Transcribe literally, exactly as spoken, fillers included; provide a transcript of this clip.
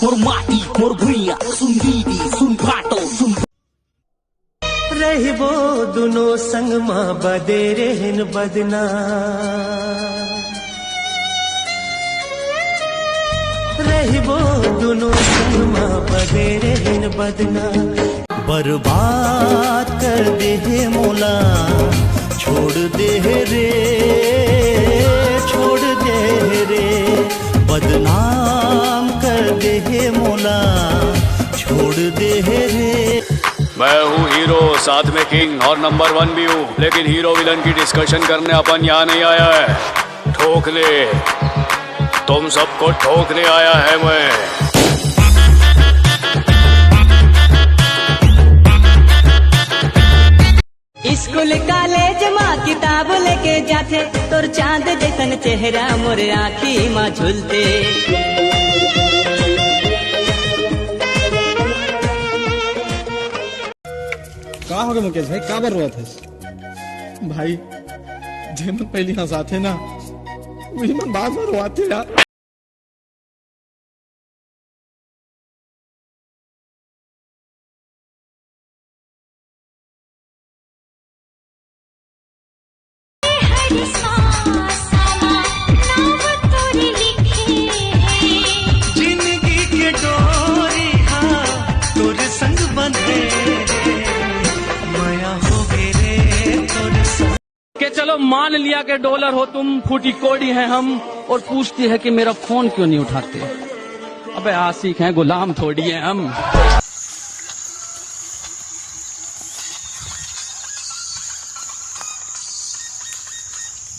मोर माटी, मोर भुइया, सुन दीदी, सुन भाटो, सुन। रहिबो दुनो संग मा, बदे रेहेन बदना। रहिबो दुनो संग मा, बदे रेहेन बदना। बर्बाद कर दे हे मोला, छोड़ दे हे रे, छोड़ दे हे रे, बदनाम कर दे हे मोला, छोड़ दे हे रे। मैं हूँ हीरो, साथ में किंग और नंबर वन भी हूँ, लेकिन हीरो विलन की डिस्कशन करने अपन यहाँ नहीं आया है। ठोकने, तुम सबको ठोकने आया है मैं। स्कूल कॉलेज मा किताब लेके जाथे, तोर चांद जैसन चेहरा मोर आँखी मा झुलथे। का होगे मुकेश भाई, काबर रोवत हस? भाई, जेमन पहिली हंसाथे ना, उही मन बाद म रोवाथे यार। जिंदगी के डोरी हा तोर संग बंधे हे, मया होगे रे तोर संग। कि चलो, मान लिया कि डॉलर हो तुम, फूटी कोड़ी हैं हम, और पूछती है कि मेरा फोन क्यों नहीं उठाते। अबे, आशिक हैं, गुलाम थोड़ी हैं हम।